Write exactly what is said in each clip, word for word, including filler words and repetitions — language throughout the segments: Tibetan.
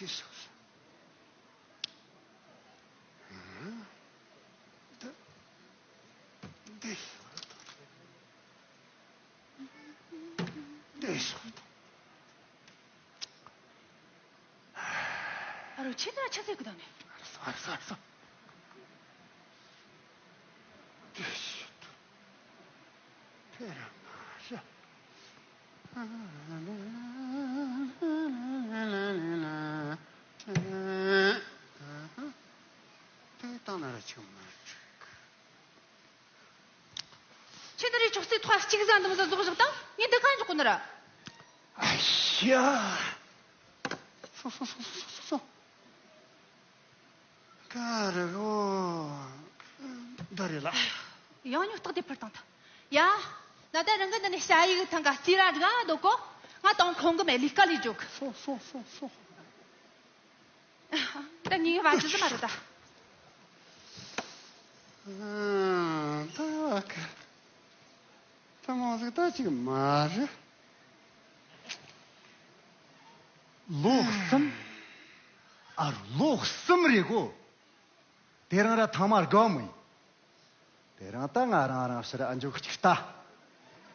འདི། འདི། འདི། ཨ་རོ། ཁྱེད་ད་ཆ་ཟེར་གི་དང་ནི། ཨ་རོ་ཨ་རོ་ཨ་རོ། འདི། དེ་རང་ཤ། དེ་བཏང་ན་ར་ཆུ་མ་འཁྲུག་ཁྱེད་ནི་རེ་ཅོག་ཙེ་ཐོག་གཅིག་ཟ་འདི་མོ་ཟ་རྫོགས་བཞག་དང་ངས་འདི་གང་འཇོག་གོ་ནི་ར། ཨ་ཤ། སོ་སོ་སོ་སོ་སོ་སོ། ཀ་རི་གོ། འདི་རེད་ལ། ཡང་ཉོ་སྟག་དེ་ཕུར་བཏང་ཐལ། ཡ། ན་ད་རང་གི་འདི་ནས་ཞ་ཡིག་ཐང་ག་རྩིས་ར་རིག་ཨ་འདོད་གོ། ང་དང་ཁོང་གི་མེད་ལས་ཀ་ལས་འཇོག་སོ་སོ་སོ་སོ། ད་ངའི་བ་ཇི་ཟི་མ་རེད་ད། ཨ། ད་བ་ཀ་ད་མང་ཟིག་ད་ཅིག་མ་རེད། ལོ་གསུམ། ཨ་རོ། ལོ་གསུམ་རེད་གོ། དེ་རིང་ར་ཐེངས་མ་དགུ་བ་མོ་ཡིན། དེ་རིང་ད་ང་རང་རང་ཕྱིར་ཨ་འཇོག་གཅིག་ལྟ།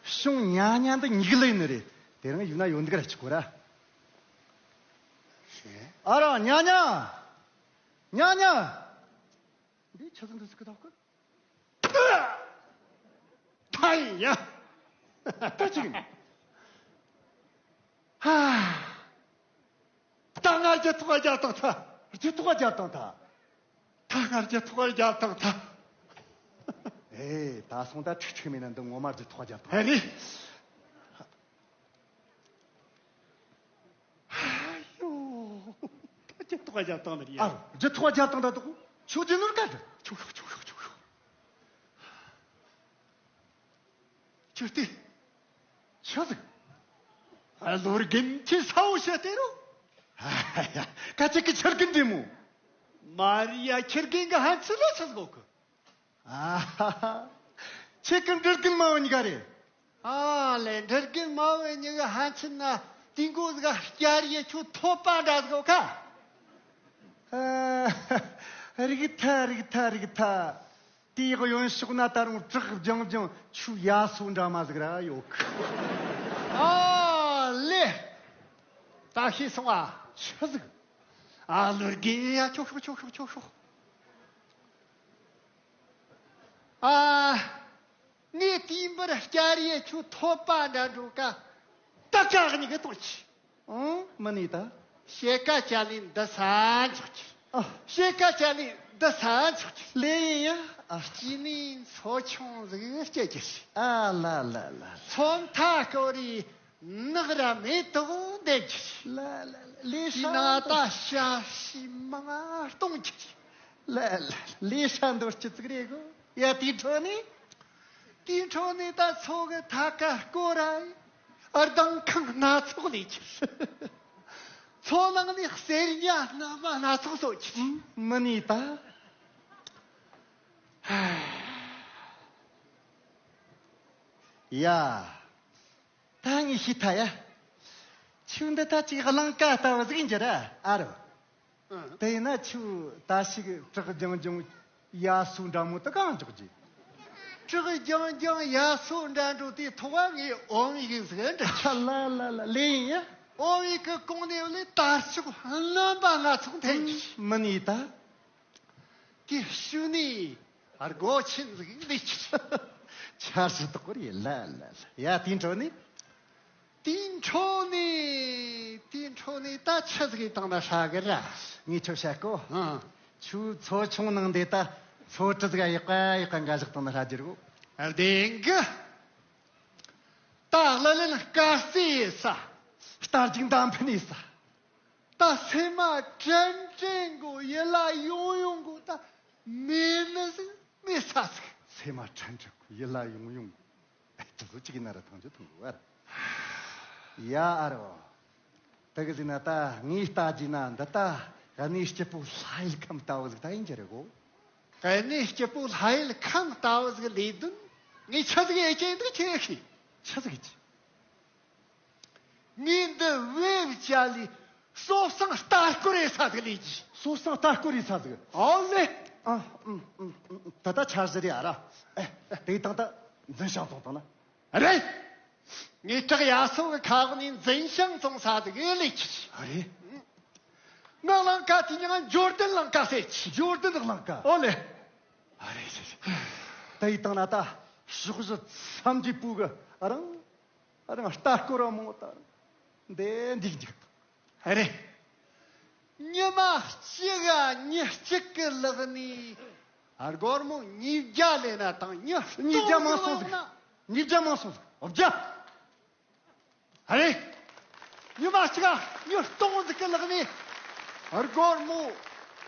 བྱུང་ཉ་ཉ་འདི་ཉིག་ལེ་ནི་རེད། དེ་རིང་ཡུལ་ན་ཡོད་འདུག་ར་ཆི་གོ་ར། ཨ་རོ། ཉ་ཉ། ཉ་ཉ། འདི་ཆི་ཟིག་འདི་ཟིག་གི་ཐོག་གི། ཐ་ཡིན་ཡ། ད་ཅིག་ཡིན། ཧ། ད་ང་རྒྱུ་ཐོག་རྒྱག་བཏང་ཐལ། རྒྱུ་ཐོག་རྒྱག་བཏང་ཐལ། ད་ང་རྒྱུ་ཐོག་རྒྱག་བཏང་ཐལ། ཨེ། ད་སོང་ད་ཁྲིག་ཁྲིག་མེད་ན་འདི་ངོ་མ་རྒྱུ་ཐོག་རྒྱག་བཏང་ཨ་རེད། ཨ་ཡོ། ད་རྒྱུ་ཐོག་རྒྱག་བཏང་ནི་རེད་ཡ། ཨ། རྒྱུ་ཐོག་རྒྱག་བཏང་ད་དོ། ཆུ་རྒྱུ་ནོར་ག་འདྲ། ཆུ་ཤོག་ཆུ་ཤོག་ཆུ་ཤོག་ཁྱོད་དེ། ཆི་ཟིག་ཨ། ལོ་རྒན་ཁྱེད་ས་འོ་བཤད་དེ་རོ། ཨ་ཡ། ཁ་ཅིག་གི་ཁྱི་རྒན་འདྲེ་མོ། མ་རི་ཡ། ཁྱི་རྒན་གི་ཧན་ཚི་ལ་ཆི་ཟིག་གོ་གི། ཨ་ཧ་ཧ། ཁྱེད་ཀི་འདྲེ་རྒན་མ་བོ་གཉིས་ཀ་རེད། ཨ་ལེ། འདྲེ་རྒན་མ་བོ་གཉིས་ཀ་ཧན་ཚི་ན་དེ་མགོ་ཟིག་སྐྱ་རིས་ཁྱོད་ཐོད་པ་འདྲ་ཟིག་གོ་ཁ། ཨ། རིག་ཐ་རིག་ཐ་རིག་ཐ། དེའི་གཡོན་ཕྱོགས་ན་ད་རུང་བྲག་ལྗང་ལྗང་ཆུ་ཡ་སོ་འདྲ་མ་ཟིག་ར་ཡོད་གི། ཨ་ལེ། ད་ཤེས་སོང་ཨ། ཆི་ཟིག་ཨ། ལོ་རྒན་ཡ། ཁྱོད་ཤོག་ཁྱོད་ཤོག་ཁྱོད་ཤོག་ཨ། ངས་དེའི་འབུར་སྐྱ་རིས་ཁྱོད་ཐོད་པ་འདྲ་འགྲོ་ཀ། ད་ཀ་གཉིས་ཀ་གཏོང་ཆི། ཨང་། མི་ནི་ད། ཕྱེད་ཀ་ཅ་ལི་འདི་ས་འཇོག་གི། ཨ། ཕྱེད་ཀ་ཅ་ལི་འདི་ས་འཇོག་གི། ལེ་ཡིན་ཡ། ཨ། སྐྱེས་ནས་མཚོ་ཆུང་ཟིག་སྐྱེ་གི། ཨ་ལ་ལ་ལ། མཚོ་མཐའ་སྐོར་རེ་ནགས་ར་མེ་ཏོག་ལྡན་གི། ལ་ལ་ལ། ལེ་ཤ་ན་ད་བྱ་བྱིའུ་མང་ང་སྟོང་གི། ལ་ལ་ལ། ལེ་ཤ་འདོར་སྐྱིད་ཙིག་རེད་གོ། ཡ། དེའི་འཕྲོ་ནས། དེའི་འཕྲོ་ནས་ད་མཚོ་གི་མཐའ་ཀ་སྐོར་ར་ལྡིང་ཁང་སྣ་ཚོགས་ལས་ཀྱི། མཚོ་ནང་ནས་གསེར་ཉ་སྣ་མ་སྣ་ཚོགས་གསོ་གྱི། མི་ནི་ད། ཡ། ད་ངས་ཤེས་ཐལ་ཡ། ཁྱོད་འདི་ད་ཅིག་གླང་ཀ་ལྟ་བུ་ཟིག་ཡིན་རྒྱུ་ར་ཨ་རོ། ཨང་། དེ་ཡིན་ན་ཁྱོད་ད་ཞིག་བྲག་ལྗང་ལྗང་ཡ་སོ་འདྲ་མོ་དེ་གང་འཇོག་རྒྱུ། བྲག་ལྗང་ལྗང་ཡ་སོ་འདྲ་འགྲོ་དེ་ཐོག་ངས་ཨོམ་ཡིག་ཟིག་འདྲ། ལ་ལ་ལ། ལེ་ཡིན་ཡ། ཨོམ་ཡིག་གི་གོང་ནས་ལས་དར་ལྕོག་རྣམ་པ་སྣ་ཚོགས་འཐེན་གྱི། མི་ནི་ད། དེ་ཤུལ་ནས་སྒོ་ཆེན་ཟིག་ལས་ཀྱི། ཆར་ཞིག་དོག་གོ་རེད། ལ་ལ་ལ། ཡ། དེའི་འཕྲོ་ནས། དེའི་འཕྲོ་ནས། དེའི་འཕྲོ་ནས་ད་ཆི་ཟིག་བཏང་ན་ཧྲ་གི་ར། ངས་ཁྱོད་བཤད་གོ། ཨང་། ཁྱོད་མཚོ་ཆུང་ནང་འདི་ད་མཚོ་གྲུ་ཟིག་ཡག་པ་ཡག་པ་འགའ་ཞིག་བཏང་ན་ཧྲ་རྒྱུ་རེད་གོ། བདེན་གི། ད་ཀླུ་ལེན་དཀར་རྩེ་ཡེ་ས། རྟ་རྒྱུག་མདའ་འཕེན་ཡེ་ས། ད་སེམས་མ་དྲན་དྲན་གོ། ཡིད་ལ་ཡོང་ཡོང་གོ། ད་མེད་ནི་ཟིག་མེད་ས་ཟིག་སེམས་མ་དྲན་དྲན་གོ། ཡིད་ལ་ཡོང་ཡོང་གོ། ཨེ། དེ་ཚོ་གཅིག་ཡིན་ན་ར་ཐང་ཆུ་ཐང་གོ་བར། ཡ་ཨ་རོ། དེ་གི་ཟིག་ན་ད་ངས་ལྟ་རྒྱུ་ན་འདི་ད་གནས་སྐྱིད་པོ་ལྷ་ཡུལ་ཁམས་ལྟ་བུ་ཟིག་ད་ཡིན་རྒྱུ་རེད་གོ། གནས་སྐྱིད་པོ་ལྷ་ཡུལ་ཁམས་ལྟ་བུ་ཟིག་ལས་དོན་ངས་ཆི་ཟིག་ཡེ་རྒྱུ་ཡིན་འདུག་ཁྱེད་ཤེས། ཆི་ཟིག་ཡེ་རྒྱུ། ངས་འདི་བེབ་ཅ་ལི། སོ་སང་ལྟ་སྐོར་རེ་ས་ཟིག་ལས་ཀྱི། སོ་སང་ལྟ་སྐོར་རེ་ས་ཟིག་ཨོ་ལེ། ཨ་ཨུམ་ཨུམ་ཨུམ། ད་ལྟ་འཆར་གཞི་རེད་ཨ་ར། ཨེ། དེ་དང་ད་འཛིན་ཤང་བཙོང་དང་ན། རེད། ངས་བྲག་ཡ་སོ་གི་ཁ་འོག་ནས་འཛིན་ཤང་བཙོང་ས་ཟིག་ལས་ཀྱི། ཨ་རེད། ངའི་ལང་ཀ་དེ་ཉིད་འབྱོར་ལྡན་ལང་ཀ་ཟེར་གྱི། འབྱོར་ལྡན་ལང་ཀ་ཨོ་ལེ། ཨ་རེད་རེད་རེད། ད་ཡི་དང་ན་ད་ཕྱོགས་བཞི་མཚམས་ཀྱི་བུ་གི་རང་རང་ལྟ་སྐོར་ར་མོ་ད་འདི་འདི་འཇིག་རེད། ཉི་མ་གཅིག་ག་ཉི་གཅིག་གི་ལག་ནས་སྒོར་མོ་ཉིས་བརྒྱ་ལེན་ན་དང་ཉི་ཉིས་བརྒྱ་མང་སོང་ཟིག་ཉིས་བརྒྱ་མང་སོང་ཟིག་བརྒྱ། ཨ་རེད། ཉི་མ་གཅིག་ག་ཉི་སྟོང་ཟིག་གི་ལག་ནས་སྒོར་མོ་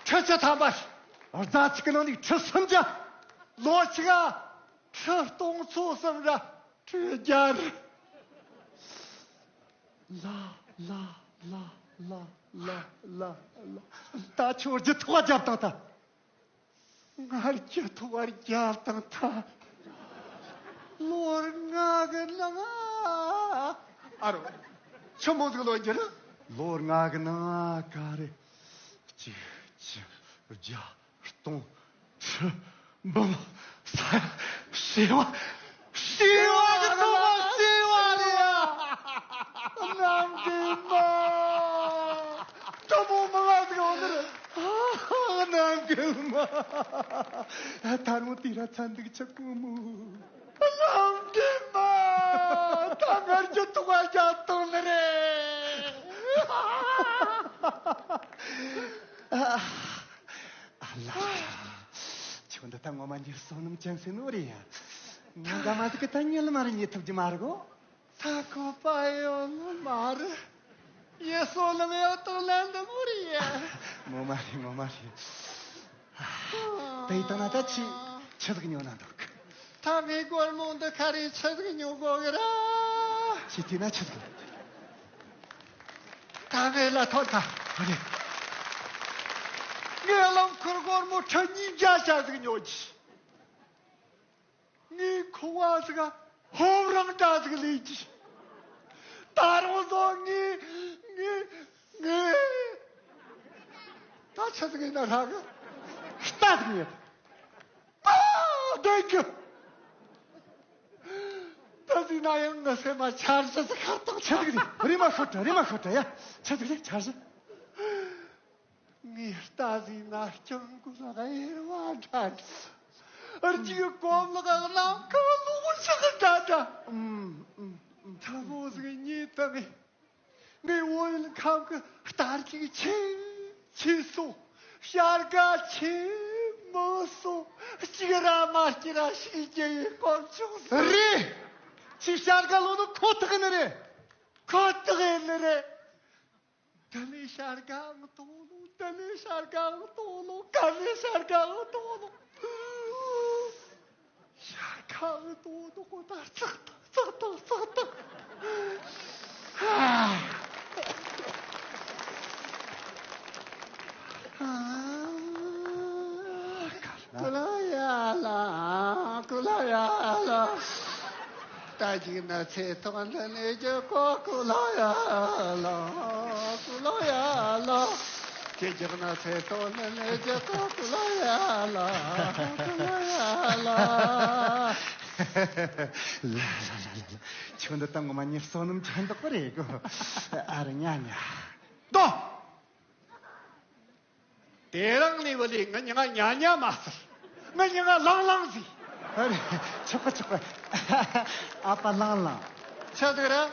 ཁྲི་བཅུ་ཐམ་པ་ཟླ་གཅིག་གི་ནང་ནས་ཁྲི་སུམ་བརྒྱ། ལོ་གཅིག་ག་ཁྲི་སྟོང་ཚོ་གསུམ་ར་ཁྲི་བརྒྱ་རེད། ལ་ལ་ལ་ལ་ལ་ལ་ལ། ད་ཁྱོད་རྒྱུ་ཐོག་རྒྱབ་དང་ད། ང་རྒྱུ་ཐོག་རྒྱབ་དང་ད། ལོ་ལྔ་གི་ནང་ཨ་རོ། ཆི་མོ་ཟིག་ལོ་འགྱུར། ལོ་ལྔ་གི་ནང་ག་རེ། གཅིག་བཅུ་བརྒྱ། སྟོང་། ཁྲི། འབུམ། ས་ཡ། བྱེ་བ། བྱེ་བ་གི་ཐོག་མ་བྱེ་བ་རེད་ཡ། གནམ་རྒན་མ། སྤྲང་པོ་མང་ང་ཟིག་འོང་ནི་རེད། གནམ་རྒན་མ། ད་རུང་དེ་ར་ཚན་འདུག་ཆག་གོ་མོ། གནམ་རྒན་མ། ད་ངར་གྱི་ཐོག་མ་རྒྱབ་བཏང་ནི་རེད། ཨ་ལ། ཁྱོད་འདི་ད་ངོ་མ་ཉིད་བསོད་ནམས་ཅན་ཟེར་ནོ་རེད་ཡ། ངོ་མ་ཟིག་གི་ད་ཉིད་ལ་མ་རེད་ཉིད་ཐུབ་ཀྱི་མ་རེད་གོ། ད་ཁོ་པ་ཡོང་ནི་མ་རེད། ཡེ་བསོད་ནམས་ཡོད་དང་ལན་འདི་མོ་རེད་ཡ། ངོ་མ་རེད་ངོ་མ་རེད། དེ་ཡི་སྟེང་ན་ད་ཆི་ཆི་ཟིག་ཉོ་ན་འདུག་ད་ངའི་སྒོར་མོ་འདི་ཁ་རེ་ཆི་ཟིག་ཉོ་དགོས་གི་ར། ཆི་དེ་ན་ཆི་ཟིག་ད་ངས་ལ་ཐོན་ཐལ། ཨ་ནི། ངས་རླངས་འཁོར་སྒོར་མོ་ཁྲི་ཉིས་བརྒྱ་ཙམ་ཟིག་ཉོ་རྒྱུ། ངའི་ཁུ་བ་ཟིག་ཧོབ་རང་འདྲ་ཟིག་ལས་རྒྱུ། ད་རུང་ཟོ་ངའི་ངའི་ངའི་ད་ཆི་ཟིག་ཡིན་ན་ཧྲ་གི་རྟ་ཟིག་ཉོས། ཨ། བདེ་གི། ད་ཟིན་ན་ཡང་ངའི་སེམས་མ་འཆར་གཞི་ཟིག་ཁ་བཏང་ཆི་ཟིག་རེད། རེམ་མ་ཤོད་དྲ། རེམ་མ་ཤོད་དྲ་ཡ། ཆི་ཟིག་རེད་འཆར་གཞི། ངའི་རྟ་ཟིན་ན་སྤྱང་ཀི་ལ་གཡེར་བ་འདྲ་འདྲ། རྒྱུག་གོམ་ལག་གནམ་ཁ་ལོག་ཞག་འདྲ་འདྲ། ཨུམ་ཨུམ་ཨུམ། ཐ་མོ་ཟིག་ཉིད་དུ་མེད། ངའི་བོད་ཡུལ་ཁམས་ཀྱི་རྟ་རྒྱུག་ཆེ་ཆེ་སོ། བྱ་དགའ་ཆེ་མང་སོ། གཅིག་ར་མ་སྐྱིད་ར་ཞིག་རྒྱུ་ཡི་དཀོན་མཆོག་ཟེར། རེད། ཁྱོས་བྱ་དགའ་ལོ་ནི་ཁོ་ཐག་ཡིན་ནི་རེད། ཁོ་ཐག་ཡིན་ནི་རེད། འདི་ལས་བྱ་དགའ་ཨང་དང་པོ་ལོ། འདི་ལས་བྱ་དགའ་ཨང་དང་པོ་ལོ། ག་ལས་བྱ་དགའ་ཨང་དང་པོ་ལོ། ཤར་ཁ་འུ་ཏོ་ཏོ་ཀོ་ད་ཙག་ཏག་ཙག་ཏག་ཙག་ཏག་ཀུ་ལ་ཡ་ལ། ཀུ་ལ་ཡ་ལ། ད་ཅིག་ན་ཚེ་ཐོག་འདི་ནས་རྒྱུ་གོ་ཀུ་ལ་ཡ་ལ། ཀུ་ལ་ཡ་ལ། ཁྱེད་ཀྱི་ན་ཚེ་ཐོག་ནས་ནས་ཀྱི་ཐོག་ཀུ་ལ་ཡ་ལ། ཀུ་ལ་ཡ་ལ། ལ་ལ་ལ་ལ་ལ། ཁྱོད་འདི་ད་ངོ་མ་ཉིད་བསོད་ནམས་ཅན་འདུག་པ་རེད་གོ། ཨ་ར་ཉ་ཉ། ཏོ། དེ་རིང་ནས་བུ་ལས་ང་མྱིང་ང་ཉ་ཉ་མ་ཟེར། ང་མྱིང་ང་ལང་ལང་ཟེར། ཨ་རེ། ཆོག་གི་ཆོག་གི། ཨ་ཕ་ལང་ལང་། ཆི་ཟིག་རེད།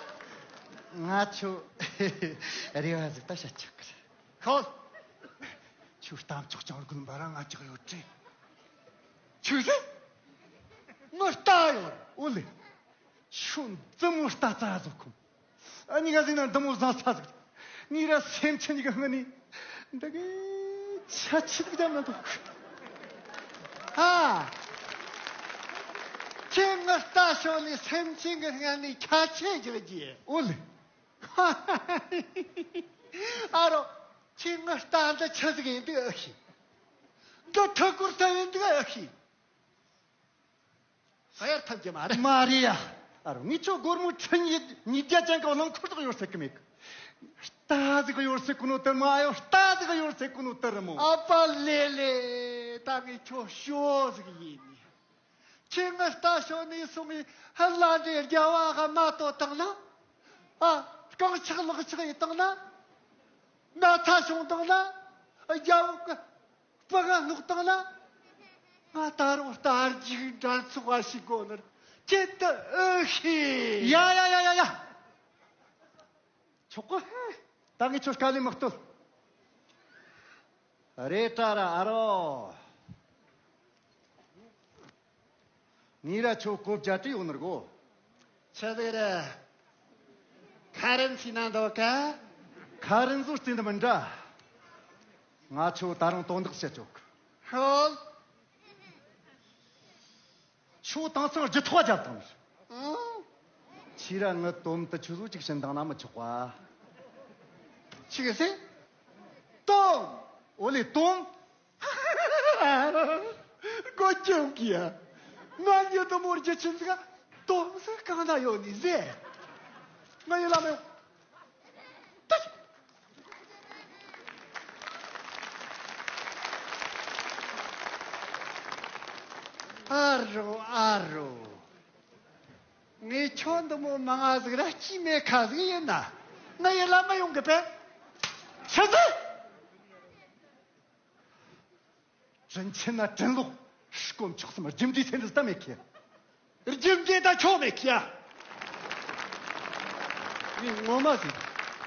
ང་ཁྱོད་རེ་བ་ཟིག་ད་བྱ་ཆོག་གི་རེད། ཁོ། ཁྱོད་གཏམ་ཆོག་ཅང་རྒུན་པ་རང་ང་ཅག་ཡོད་དྲེ། ཁྱོད་ཟེ། ངའི་རྟ་ཡོད། ཨོ་ལེ། ཁྱོད་འདི་མོ་རྟ་ཙ་ཟོ་ཁུམ། ཨ་ནི་ག་ཟིག་ན་འདི་མོ་བཟང་ས་ཟིག་ངའི་ར་སེམས་ཅན་གྱི་སྔུན་ནས་འདི་གི་ཆ་ཆི་ཟིག་རྒྱབ་ན་འདུག་ཨ། ཁྱེད་ངའི་རྟ་ཤོར་ནས་སེམས་ཅན་གྱི་སྔུན་ནས་ཁྱད་ཆོས་རྒྱག་རྒྱུ། ཨོ་ལེ། ཨ་རོ། ཁྱེད་ངའི་རྟ་འདི་ཆི་ཟིག་ཡིན་འདུག་ཨེ་ཤེས། འདི་ཐུག་གུར་ཐུག་ཡིན་འདུག་ཨེ་ཤེས། ཧ་ཡར་ཐབས་ཀྱི་མ་རེད། མ་རེད་ཡ། ཨ་རོ་ངས་ཁྱོད་སྒོར་མོ་ཁྲི་ཉིས་ཉིས་བརྒྱ་ཅན་གྱི་རླངས་འཁོར་དག་ཡོད་ཟེར་གི་མེད་གི། རྟ་ཟིག་ཡོད་ཟེར་གོ་ནོ་དེ་མ་ཡོད། རྟ་ཟིག་ཡོད་ཟེར་གོ་ནོ་དེ་རེད་མོ། ཨ་ཕ་ལེ་ལེ། ད་ངས་ཁྱོད་ཤོ་ཟིག་ཡིན་ནི། ཁྱེད་ངའི་རྟ་ཞོན་ནས་སོང་ངས་ཧ་ལ་འདྲེ་རྒྱ་བ་ཧ་མ་ཏོ་བཏང་ན། ཨ། རྐང་ཆག་ལག་ཆག་ཡིན་བཏང་ན། ན་ཚ་བྱུང་བཏང་ན། རྒྱ་བོ་གི་སྤུ་ང་སློག་བཏང་ན། ང་ད་རུང་རྟ་རྒྱུག་འགྲན་ཚོགས་བ་ཞིག་དགོ་ནར་ཁྱེད་དུ་ཨེ་ཤེས། ཡ་ཡ་ཡ་ཡ་ཡ། ཆོག་གི། ད་ངས་ཁྱོད་དཀའ་ལས་མི་གཏོད། རེད་དྲ་ར་ཨ་རོ། ངས་ར་ཁྱོད་གོ་བརྒྱ་དྲི་ཡོང་ནི་རེད་གོ། ཆི་ཟིག་རེད། ཁ་རིན་ཚིག་ན་འདོད་ག་ཁ་རིན་བཟོ་རྩིས་འདི་མི་འདྲ། ང་ཁྱོད་ད་རུང་དོན་དག་བཤད་ཆོག་གི། ཧོལ། ཁྱོད་དེང་སང་རྒྱུ་ཐོག་རྒྱབ་དང་། ཨང་། ཁྱེད་ར་ངི་དོམ་དུ་ཆུ་བཟོ་ཅིག་བྱིན་དང་ན་མི་ཆོག་པ། ཆི་གི་སེ། དོམ། ཨོ་ལེ་དོམ། གོ་ཅོག་གི་ཡ། ང་ཉོ་དུ་མོར་རྒྱུ་ཆིན་ཟིག་དོམ་ཟིག་གང་ན་ཡོད་ནི་ཟེ། ང་ཡོད་ལ་མེད། ཨ་རོ་ཨ་རོ། ངས་ཁྱོད་འདི་མོ་མང་ང་ཟིག་ར་སྐྱིད་མེད་ཁ་ཟིག་ཡིན་ན། ང་ཡི་ལ་མ་ཡོང་གི་པས། ཆི་ཟིག་དྲིན་ཆེན་ན་དྲིན་ལོག་སྐོམ་ཆོག་སམ་རྒྱུ་འབྲས་སེམས་འདི་ལྟ་མེད་ཁེ། རྒྱུ་འབྲས་ད་ཆོག་མེད་ཁེ། ངས་ངོ་མ་ཟིག་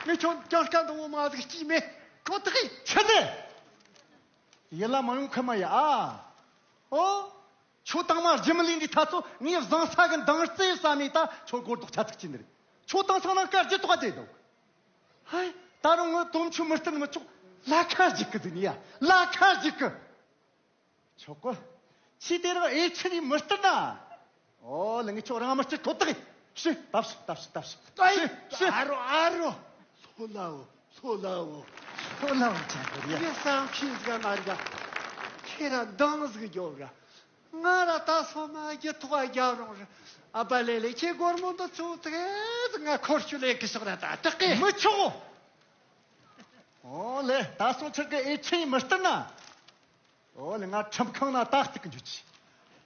ངས་ཁྱོད་ཀྱང་སྐད་འདི་མོ་མང་ཟིག་སྐྱིད་མེད་ཁོ་ཐག་ཡིན། ཆི་ཟེ། ཡིད་ལ་མ་ཡོང་ཁི་མ་ཡ་ཨ། ཨོ། ཁྱོད་དང་མ་རྒྱུ་མི་ལས་འདི་ཐ་ཚོ་ངས་བཟང་ས་གི་འདང་རྩེ་ས་མེད་ད་ཁྱོད་སྒོར་དོག་ཆ་ཐུག་ཅི་འདིར། ཁྱོད་དང་སང་ནང་སྐར་རྒྱུ་དོག་བསྡད་འདུག་ཧའི། ད་རུང་ངི་དོམ་ཆུ་མི་སྟེར་མི་ཆོག་ལ་ཁ་ཞིག་གི་ཟིན་ཡ། ལ་ཁ་ཞིག་གི་ཆོག་གོ་ཆི་དེ་རང་ཨེ་ཆི་ནི་མི་སྟེར་ན། ཨོ་ལེ་ངི་ཆོག་རང་མི་སྟེར་ཁོ་ཐག་ཡིན། ཤི་ལྟ་ཤི་ལྟ་ཤི་ལྟ་ཤི། ཨ་ཤི་ཤི། ཨ་རོ་ཨ་རོ། ལྷོ་ལའོ་ལྷོ་ལའོ། ལྷོ་ལའོ་ཅན་གོ་རེ་ཡ། ངས་བསམ་ཤེས་ཟིག་མ་རིག་ཁྱེད་རང་འདང་ཟིག་རྒྱོབ་ར། ང་ར་ད་སོ་མ་རྒྱུ་ཐོག་རྒྱབ་རུང་རེད། ཨ་པ་ལེ་ལེ་ཁྱེད་སྒོར་མོ་འདི་ཚོ་དེ་ང་འཁོར་ཆུ་ལེན་གི་ཤོག་ར་ད་དྲག་གི་མི་ཆོག་ཨོ་ལེ་ད་སོང་ཁྱེད་ཀྱི་ཨེ་ཆི་མི་སྟེར་ན། ཨོ་ལེ་ང་ཁྲིམས་ཁང་ན་ད་སྟེགས་གི་འཇུག་ཅི།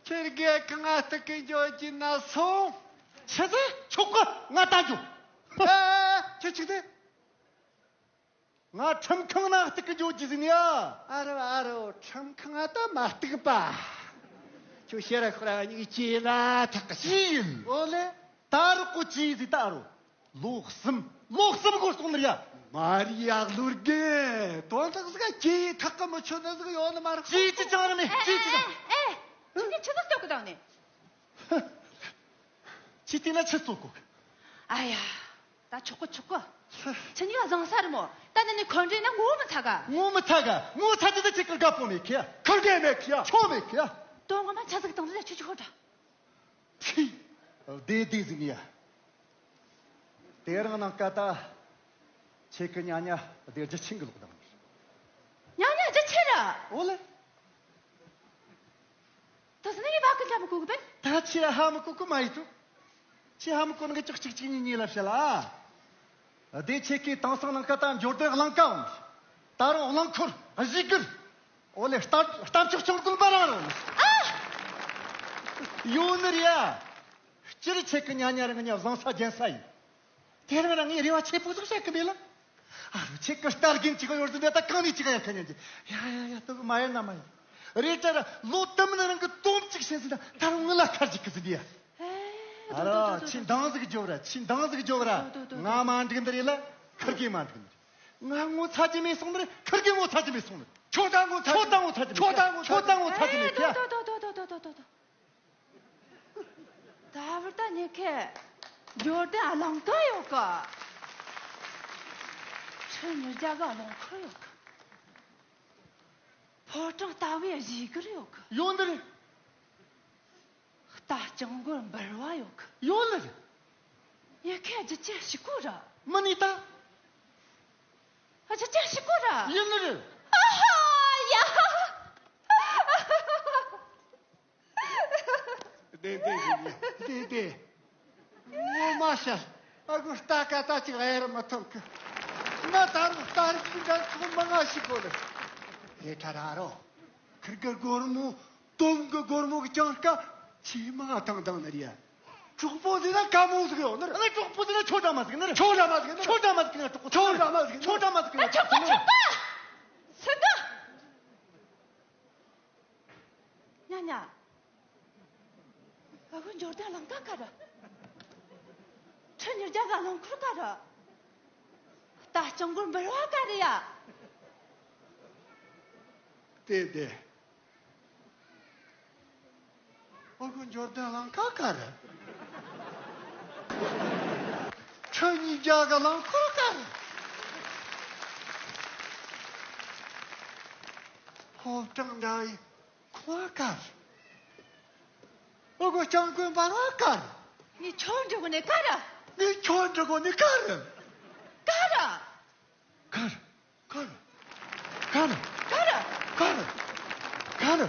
ཁྱེད་ཀྱི་གང་ང་སྟེགས་གི་འཇོག་གི་ན་སོང་། ཆི་ཟེ་ཆོག་གི་ང་ད་འཇུག་ཨེ་ཁྱེད་ཆིག་དེ། ང་ཁྲིམས་ཁང་ན་སྟེགས་གི་འཇོག་རྒྱུ་ཟིན་ཡ། ཨ་རོ་ཨ་རོ། ཁྲིམས་ཁང་ང་ད་མ་སྟེགས་པ། ཁྱོད་ཤེས་ར་ཁོ་ར་གཉིས་ཀྱི་ལ་ཐག་གི་ཅི་ཡིན། ཨོ་ལེ། ད་རུ་ཀོ་ཅི་ཟིག་ད་རུ། ལོ་གསུམ། ལོ་གསུམ་གོ་སོང་ནི་ཡ། མ་རི་ཡག་ལུར་གེ། དོན་དག་ཟིག་ཅི་ཐག་གི་མི་ཆོད་ནི་ཟིག་ཡོད་ནི་མ་རེད། ཅི་ཅི་ཅང་ར་མེད། ཅི་ཅི་ཅང་། ཨེ་ཨེ། ཁྱེད་ཀྱི་ཆི་ཟིག་སྟོད་གི་དང་ནི། ཅི་བལྟས་ན་ཆི་ཙོག་གོ། ཨ་ཡ། ད་ཆོག་གི་ཆོག་གི་ཁྱེད་གཉིས་ཀ་བཟང་ས་རེད་མོ། ད་ནི་ནི་ཁོ་འདྲེ་ན་ངོ་མི་ཚ་ག་ངོ་མི་ཚ་ག་ངོ་ཚ་ཅི་ད་ཅི་ཀི་དགའ་པོ་མེད་ཁི་ཡ། ཁུར་གེ་མེད་ཁི་ཡ། ཆོ་མེད་ཁི་ཡ། དོན་ངོ་མ་ཆ་ཟིག་དང་ཟིག་ཆུ་ཆུ་ཧོ་ད། ཕི། བདེ་བདེ་ཟིག་ནི་ཡ། དེ་རང་ནང་ཀ་ད། ཁྱེད་ཀི་ཉ་ཉ་དེ་རྒྱུ་ཆིང་གི་ལོག་དང་། ཉ་ཉ་རྒྱུ་ཆེ་ར། ཨོ་ལེ། ད་ཟི་ནི་ཡི་བ་ཀི་འདྲ་མི་གོ་གི་པས། ད་ཆི་ཧ་མི་གོ་གི་མ་ཡི་ཏུ། ཆི་ཧ་མི་གོ་ནི་གི་ཅོག་ཅིག་ཅིག་གཉིས་གཉིས་ལ་བཤད་ལ། དེ་ཆེ་ཀི་དེང་སང་ནང་ཀ་ད་འབྱོར་ལྡན་གླིང་ཀ་འོང་། ད་རུང་རླངས་འཁོར་གཞིས་གུར། ཨོ་ལེ་རྟ་རྟ་མཆོག་ཆུང་ཀུན་པ་རང་རང་། ཨ། ཡོད་ནི་རེད་ཡ། སྤྱིར་ཆེ་ཀི་ཉ་ཉ་རང་ཉ་བཟང་ས་རྒྱན་ས་ཡིན། དེ་རིང་རང་ངས་རེ་བ་ཆེ་པོ་ཟིག་བཤད་གི་མེད་ལ། ཨ་རོ་ཁྱེད་ཀྱི་རྟ་རྒན་གཅིག་ཡོད་ཟིན་ད་ད་གང་ནས་གཅིག་ཡང་ཁ་ཉན་གྱི། ཡ་ཡ་ཡ་ད་མ་ཡེ་ན་མ་ཡེ། རེད་ད་ར་ལོ་དུ་མིན་རང་གི་དོམ་གཅིག་ཤེས་ཟིན་ད་ད་རུང་ངི་ལ་ཁར་གཅིག་གི་ཟིན་ཡ། ཨ་ར་ཁྱི་འདང་ཟིག་རྒྱོབ་ར་ཁྱི་འདང་ཟིག་རྒྱོབ་ར། ང་མ་འགྲིག་འདི་རེད་ལ་ཁུར་གི་མ་འགྲིག་འདི་རེད། ང་ངོ་ཚ་གྱི་མེད་སོང་ནི་རེད་ཁུར་གི་ངོ་ཚ་གྱི་མེད་སོང་ནི་རེད། ཁྱོད་ད་ངོ་ཚ་ཁྱོད་ད་ངོ་ཚ་གྱི་མེད་ཁྱོད་ད་ངོ་ཚ་གྱི་མེད་ཁྱོད། ད་བར་ད་ཉེ་ཁེ། འབྱོར་ལྡན་ཨ་ལང་ཀ་ཡོད་ག་ཁྲི་ཉིས་བརྒྱ་ག་རླངས་འཁོར་ཡོད་ག་ཕོ་བྲང་ལྟ་བུའི་གཞིས་གུར་ཡོད་ག་ཡོད་འདིར། རྟ་རྐྱང་མགོར་འབུལ་བ་ཡོད་ག་ཡོད་ལེ། ཉེ་ཁེ་རྒྱུ་ཅན་ཞིག་གོ་ར། མི་ནི་ད། རྒྱུ་ཅན་ཞིག་གོ་ར། ཡོད་ནི་རེད། ཨ་ཧ་ཡ། བདེ་བདེ་ཞིག་ཡིན། བདེ་བདེ། ངོ་མ་ཤར། ཨ་ཁུ་རྟ་ཀ་ད་ཅིག་ཨེ་ར་མ་ཐོབ་གི། ང་ད་རུང་ལྟ་རིག་གི་འགྲན་ཚོགས་མང་ང་ཞིག་དགོས་ལ། དེ་ཁྲ་ར་རོ། ཁིར་གི་སྒོར་མོ། དོམ་གི་སྒོར་མོ་གི་གྱང་ཀ་ཆེས་མང་ཐང་ཐང་ནི་རེད། གྲོགས་པོ་དེ་ན་ཀ་མོ་ཟིག་ཡོད་ནི་རེད། ཨ་ནི་གྲོགས་པོ་དེ་ན་ཁྱོད་འདྲ་མ་ཟིག་ནི་རེད། ཁྱོད་འདྲ་མ་ཟིག་ནི་རེད། ཁྱོད་འདྲ་མ་ཟིག་ནི་རེད། གྲོགས་པོ་ཁྱོད་འདྲ་མ་ཟིག་ནི་རེད། ཁྱོད་འདྲ་མ་ཟིག་ནི་རེད། ཨ་ཆོག་གི་ཆོག་གི། སི་ཏུ། ཉ་ཉ། ཨ་ཁུ་འབྱོར་ལྡན་གླིང་ག་ག་རེ། ཁྲི་ཉིས་བརྒྱ་ག་རླངས་འཁོར་ག་རེ། རྟ་ལྕང་གུར་འབུལ་བ་ག་རེ་ཡ། དེ་དེ། ཨ་ཁུ་འབྱོར་ལྡན་གླིང་ག་ག་རེ། ཁྲི་ཉིས་བརྒྱ་ག་རླངས་འཁོར་ག་རེ། ཧོབ་ཀྲང་འདྲ་བའི་ཁུ་བ་དཀར། ཨོ་གོ་སྤྱང་ཀུན་འབར་བ་དཀར། ངས་ཁྱོད་འདྲི་གོ་ནས་དཀར། ངས་ཁྱོད་འདྲི་གོ་ནས་དཀར། དཀར། དཀར། དཀར། དཀར། དཀར། དཀར། དཀར།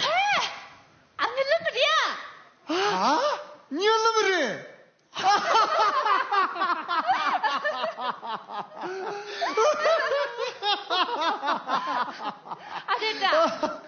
ཧེ། ཨ་ནི་ལུག་རེད་ཨ། ཨ། ཉི་ལུག་རེད། ཨ་རེད་ད།